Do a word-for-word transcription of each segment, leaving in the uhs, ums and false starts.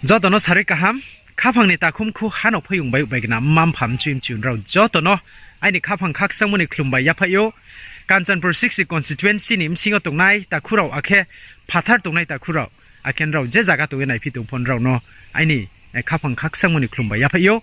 Joto no sarui kaham, khaphang ni takhumkhu hano phoyong bai bai gna mma mpha mchui mchu nrao joto no aini khaphang khakchangmo ni khlum bai yaphaih ou. Kanchanpur six constituency ni bsing yo tongnai takhu rao akhe phathar tongnai takhu rao, akhe nrao je zaga tong ye naiphi tong pho nrao no aini, eh, khaphang khakchangmo ni khlum bai yaphaih ou.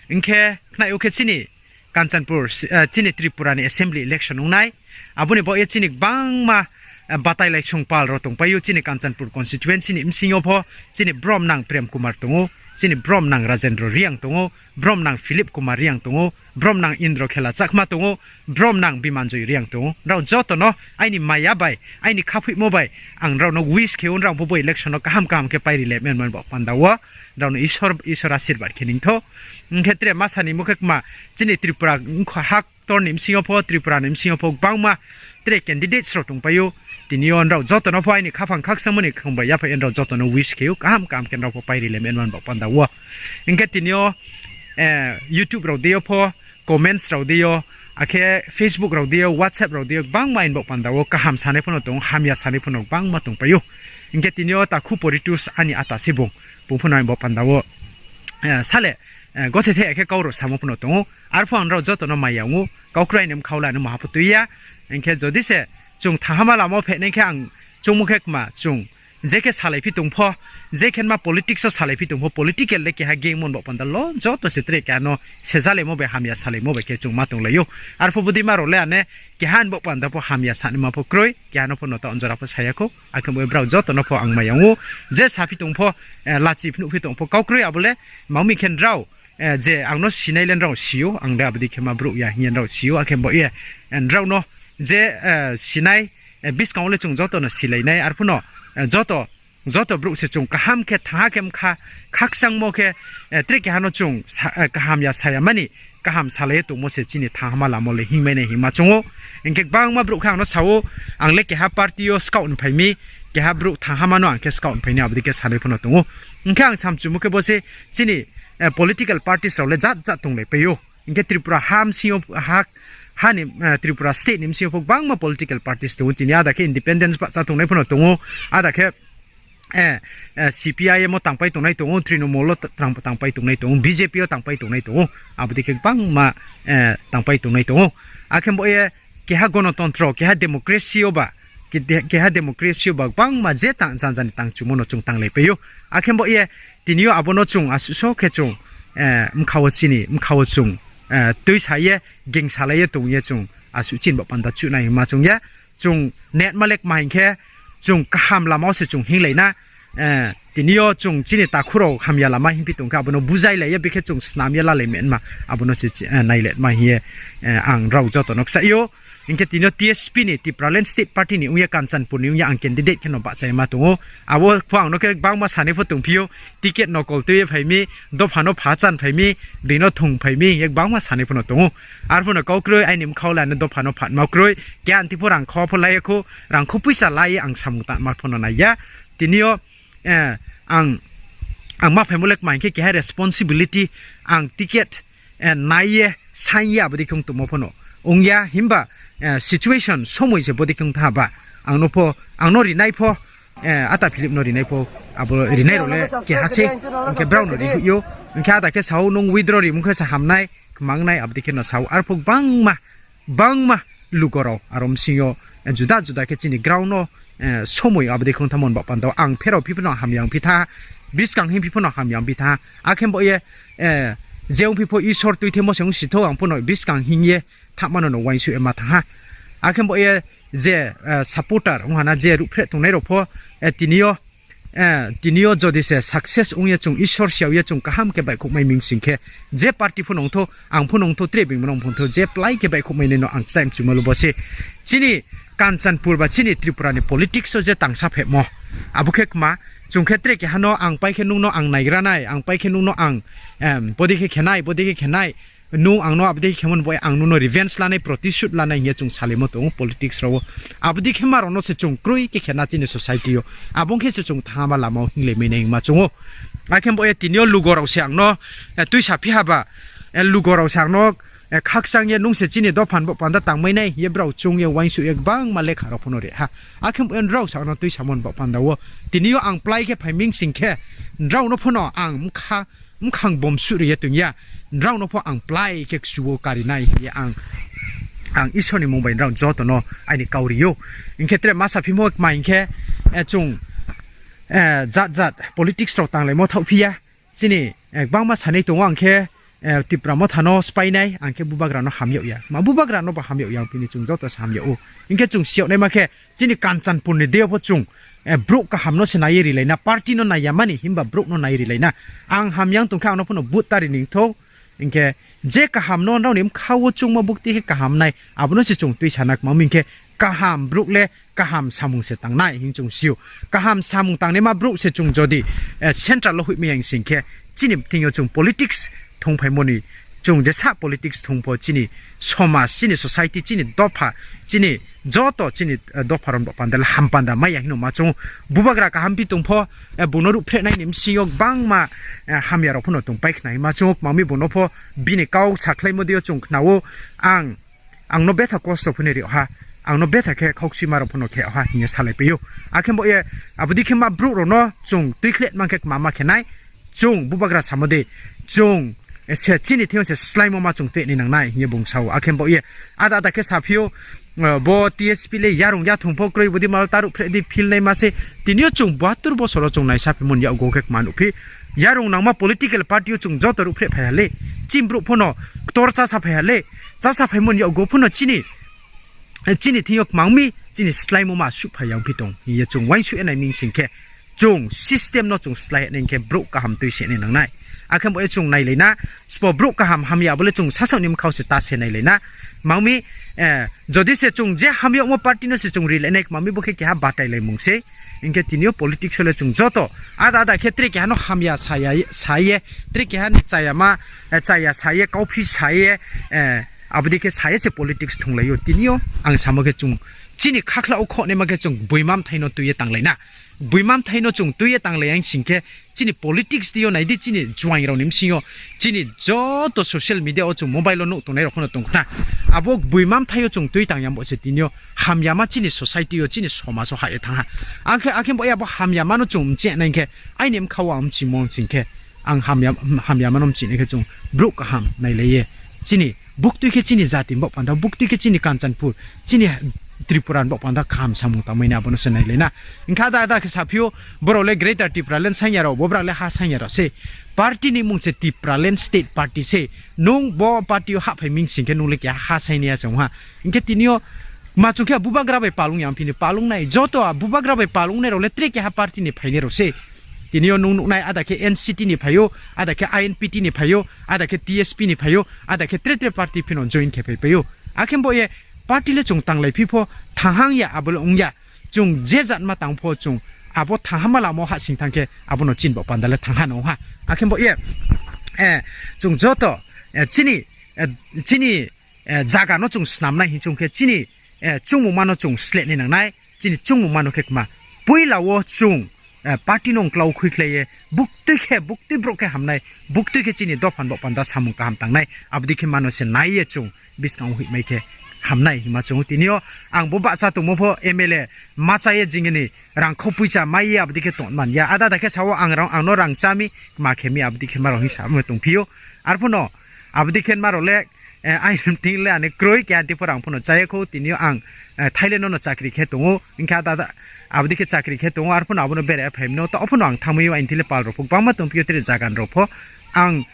Hing khe khnai ou khe chini Kanchanpur, eh, chini Tripura ni assembly election ong nai. Abo ni baoh ye chini gbangma, eh, batailai sungpal rao tongpai ou chini Kanchanpur constituency ni bsing yo pho, chini bromnang Prem Kumar tong ou, chini bromnang Rajendra Reang tong ou, bromnang Philip Kumar Reang tong ou, bromnang Indra Khela Chakma tong ou, bromnang Bimanjoy Reang tong ou. Nrao joto no aini maya bai, aini khaphoihmo bai, ang nrao no wish khe ou, nrao pho bo election no kaham kaham khe pairi le menman bo panda wo. Nrao no Isor, Isor asirbad khe ningthou. Hing khe tre ma sa ni mo khe kma, chini Tripura, ha ktor ni bsing yo pho, Tripura ni bsing yo pho gbangma tre candidates rao tongpai ou. Tini yo nrao joto no pho aini khaphang khakchangmo ni khlum bai yaphaih ye nrao joto no wish khe ou, kaham kaham khe nrao pho pairi le menman bo panda wo. Hing khe tini yo, eh, YouTube rao dei yo pho, comments rao dei yo, akhe Facebook rao dei yo, WhatsApp rao dei yo, gbangma aini bo panda wo kaham sanai pho no tong ou, hamya sanai pho no gbangma tongpai ou. Hing khe tini yo takhu Poritus aini ata se bung, bung pho no aini bo panda wo, eh, sale, eh, gothe the khe kau rao samo pho no tong ou. Arphuh ang nrao joto no maya ong ou, kau kroi aini bkha wo la no maha pho tui ya. Hing khe jodi se chung thanghama lama wo phehnai khe ang chungmo khe kma chung je khe salaiphi tong pho, je khe ma politics wo salaiphi tong pho, political le keha game mon bo panda lo, joto se tre keha no sezalaimo bai hamya salaimo bai khe chung ma tonglai ou. Arphuh bodei ma rao le ane keha ni bo panda pho hamya sanaima pho kroi, keha no pho no taoh jora pho sa ya khou, akhe bo brao joto no pho ang maya ong ou, je saphi tong pho, eh, lachi phnuhphi tong pho kau kroi abo le, ma mi khe nrao, eh, je ang no sinai le nrao si ou, ang le abo dei khe ma brouh ya hing ye nrao si ou, akhe bo ye, eh, nrao no je, eh, sinai, eh, buskang wo le chung joto no silai nai, arphuh no, eh, joto, joto brouh se chung kaham khe thanghama khe mkha, khakchangmo khe, eh, tre keha no chung sa-, eh, kaham ya saya mani, kaham salai ye tongmo se chini thanghama lama wo le hingmai nai hingma chung ou. Hing khe gbangma brouh khe ang no sa ou, ang le keha party yo scout ni phai mi, keha brouh thanghama no ang khe scout ni phai ni abo dei khe sanai pho no tong ou. Hing khe ang samchumo khe bo se chini, eh, political parties rao le jat jat tonglaipai ou. Hing khe Tripura ha bsing yo, ha, ha ni, eh, Tripura state ni bsing yo pho gbangma political parties tong ou. Tini ada khe independence bahcha tongnai pho no tong ou. Ada khe, eh, eh, C P I M wo tangpai tongnai tong ou, Trinamool wo ta-, tang-, tangpai tongnai tong ou, B J P wo tangpai tongnai tong ou. Abo dei khe gbangma, eh, tangpai tongnai tong ou. Akhe bo ye keha gonotontro, keha democracy yo ba, ke-, de-, keha democracy yo ba gbangma je tang, janja ni tangchumo no chung tanglaipai ou. Akhe bo ye tini yo abo no chung asuh so khe chung, eh, bkha wo chini, bkha wo chung, eh, tuisalai ye, gingsalai ye tong ye chung asuh chini bo panda chuhnai hingma chung ye, chung netma le kma hing khe, chung kaham lama wo se chung hinglai na, eh, tini yo chung chini takhu rao hamya lama hingphi tong khe abo no buzailai ye, bikhe chung snam ye lalai menma, abo no se chi-, eh, nailetma hing ye, eh, ang nrao joto no kchaih ou. Hing khe tini yo T S P ni, Tipraland State Party ni ong ye, Kanchanpur ni ong ye ang candidate khe no bahcha ye ma tong ou. Abo pho ang no khe gbangma sanai pho tongphi ou, ticket nokol tui ye phai mi, dopha no phachan phai mi, bini no thung phai mi hing ye gbangma sanai pho no tong ou. Arphuh no kau kroi, aini bkha wo le ano dopha no phatma kroi, keha anti pho rangkho pho lai ya khou, rangkho poicha lai ye ang samung tangma pho no nai ya. Tini yo, eh, ang, ang ma phaimo le kma hing khe keha responsibility, ang ticket, eh, nai ye, saing ye abo dei khe ong tongmo pho no ong ya, himba, eh, situation somoi se bodei khe ong tha ba, ang no pho, ang no rinai pho, eh, ata Philip no rinai pho, abo rinai rao le keha se, hing khe brao no ri hoih ou, hing khe ada khe sa ou nung withdraw rimung khe se hamnai, kmangnai, abo dei khe no sa ou, arphuh gbangma, gbangma lugo rao, aro bsing yo, eh, juda juda khe chini ground no, eh, somoi abo dei khe ong tha mon bo panda wo, ang pherao phi pho no hamya ongphi tha, buskang hingphi pho no hamya ongphi tha, akhe bo ye, eh, je ongphi pho Isor tuithemo se ongsi thou, ang pho no buskang hing ye, thanngma no no uaingsouh ye ma thanng ha. Akhe bo ye je, eh, supporter ong ha na je ruhphreh tongnai rao pho, eh, tini yo, eh, tini yo jodi se success ong ye chung Isor siao ye chung kaham khe baihkhouhmai mi sing khe, je party pho no ong thou, ang pho no ong thou, tre being no ong thou, je plái khe baihkhouhmai nai no ang kchaih mchumo le bo se. Chini Kanchanpur ba chini Tripura ni politics wo je tangsa phehmo, abo khe kma, chung khe tre keha no ang pai khe nung no ang naigra nai, ang pai khe nung no ang, em, bodei khe khe nai, bodei khe khe nai, nung ang no abo dei khe khemo ni bo ang nung no revenge lanai, protishoot lanai hing ye chung salaimo tong ou politics rao wo. Abo dei khe ma rao no se chung kroi khe khe na chini society yo. Abo ong khe se chung thanngma lama wo hinglai mai nai hingma chung ou. Akhe bo ye tini yo lugo rao se ang no, eh, tuisa phi ha ba, eh, lugo rao se ang no, eh, khakchang ye nung se chini dopha ni bo panda tangmai nai hing ye brao chung ye uaingsouh ye gbangma lekha rao pho no ri ha. Akhe bo ye nrao se ang no tuisamo ni bo panda wo. Tini yo ang plái khe phai mi sing khe, Nrao no pho no ang bkhang bomsuh ri ye tong ya, nrao no pho ang plái khe kchu wo kari nai hing ye ang, ang Isor ni mmung bai nrao joto no aini kau ri ou. Hing khe tre ma saphimo kma hing khe, chung jat jat politics rao tanglaimo thaohphi ya. Chini gbangma sanai tong ou ang khe, Tipra Motha no spái nai, ang khe bubagra no ham yag ya. Ma bubagra no ba ham yag ya, ang pini chung joto se ham yag ou. Hing khe chung si yag naima khe, chini Kanchanpur ni deing yo pho chung brouh kaham no se nai ye rilai na, party no nai ya mani, himba brouh no nai rilai na. Ang hamya tong khe ang no pho no vote ta ri ni thou. Hing khe je kaham no nrao ni bkha wo choungmo buktui khe kaham nai, abo no se chung tuisa na kma mi hing khe, kaham brouh le kaham samung se tang nai hing chung si ou. Kaham samung tangnaima brouh se chung jodi central wo hoihmai ya sing khe, chini thing yo chung politics thungphaimo ni, chung jesa politics thung pho chini somaj, chini society, chini dopha, chini joto chini dopha rao ni baoh panda le ham panda mai ya hing no ma chung ou. Bubagra kaham phi tong pho, bung no ruhphrehnai ni bsing yo gbangma hamya rao pho no tongpai khna hing ma chung ou. Kma mi bung no pho bini kau sakhlaimo deing yo chung khna ou, ang, ang no betha kosto pho ni ri ha, ang no betha khe khaukchima rao pho no khe ha hing ye salaipai ou. Akhe bo ye, abo dei khe ma brouh rao no chung tuikhleh mang khe kma ma khe nai, chung bubagra samo dei, chung se chini thing yo se sláimo ma chung tuinai nang nai hing ye bung sa ou. Akhe bo ye, ada ada khe saphi ou, bo TSP le yarung yathung pho kroi, bodei mal ta ruhphreh di feel naima se. Tini yo chung bahatur bosor wo chung naisaphaimo ni yakgu khe kma nuhphi. Yarung nangma political party yo chung joto ruhphreh phai ha le, chini brouh pho no ktor chásaphai ha le, chásaphaimo ni yakgu pho no chini thing yo kma mi, chini sláimo ma suhphai ya ongphi tong hing ye chung uaingsouh ye nai mi sing khe, chung system no chung slái nai hing khe brouh kaham tui se nai nang nai. Akhe bo ye chung nailai na, sbo brouh kaham hamya abo le chung sasaoh ni bkha wo se ta se nailai na. Kma mi, jodi se chung je hamyagmo party no se chung rilai nai, kma mi bo khe keha batailaimung sei. Hing khe tini yo politics wo le chung joto ada ada khe tre keha no hamya sa ye, tre keha ni chaya sa ye, kauphi sa ye, abo dei khe sa ye se politics thunglai ou. Tini yo ang samo khe chung chini khakhla wo khohnaima khe chung gboima bthai no tui ye tanglai na. Gboima bthai no chung tui ye tanglai ya sing khe, chini politics deing yo nai di, chini juaing rao ni bsing yo, chini joto social media wo chung mobile wo nuh tongnai rao pho no tong khna. Abo gboima bthai yo chung tui tang ya bo se tini yo hamyama chini society yo, chini somaj wo hah ye thanng ha. Akhe, akhe bo ye abo hamyama no chung mchih nai hing khe, aini bkha wo ang mchimo sing khe, ang hamyama no mchih nai khe chung brouh kaham nailai ye, chini buktui khe chini jati ni baoh panda, buktui khe chini Kanchanpur, chini Tripura ni baoh panda kaham samung tangmai nai, abo no se nailai na. Hing khe ada ada khe saphi ou, brao le Greater Tipraland saing ya rao, bo brao le ha saing ya rao se. Party ni mmung se Tipraland State Party se. Nung bo party yo hahphai mi sing khe nung le keha ha saing nai ya se ong ha. Hing khe tini yo ma chung khe bubagra bai palung ya ongphi ni, palung nai. Joto bubagra bai palungnai rao le tre keha party ni phainai rao se. Tini yo nung nuhnai, ada khe NCT ni phai ou, ada khe INPT ni phai ou, ada khe TSP ni phai ou, ada khe tre tre party phi no join khe phaipai ou. Akhe bo ye party le chung tanglaiphi pho thanghang ya, abo le ong ya. Chung je jatma tang pho chung abo thanghama lama wo hahsing thanng khe abo no chini baoh panda le thangha no ong ha. Akhe bo ye, chung joto, chini, chini zaga no chung snam nai hing chung khe chini chungmungma no chung sleh nai nang nai. Chini chungmungma no khe kma, poila wo chung party no ongklau khuikhlai ye, buktui khe, buktui brouh khe hamnai, buktui khe chini dopha ni baoh panda samung kaham tangnai, abo dei khe ma no se nai ye chung buskang wo hoihmai khe hamnai hingma chung ou. Tini yo ang bo bahcha tongmo pho MLA ma chá ye jing ni rangkhou poicha mai ye abo dei khe tong man ya. Ada ada khe sa wo ang, ang no rang chá mi, kma khe mi abo dei khe ma rao hing samo tongphi ou. Arphuh no abo dei khe ma rao le, aini thing le ani kroi, keha di pho rang pho no chá ye khou, tini yo ang Thailand no no chakri khe tong ou, hing khe ada ada abo dei khe chakri khe tong ou, arphuh no abo no bera ye phai mi no, taoh pho no ang thanngmai ou, aini thing le pal rao pho gbangma tongphi ou, tre zaga ni rao pho. Ang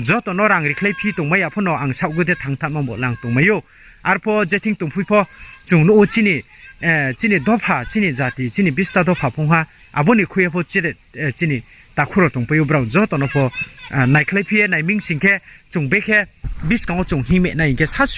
joto no rang rikhlaiphi tongmai ya pho no ang saohgu de thanng thanngma bo le ang tongmai ou. Arphuh je thing tongphi pho chung nuh ou chini, chini dopha, chini jati, chini bista dopha phung ha, abo ni khui ye pho chini takhu rao tongpai ou, brao joto no pho naikhlaiphi ye nai mi sing khe, chung bekhe buskang wo chung hingmeh nai hing khe sasu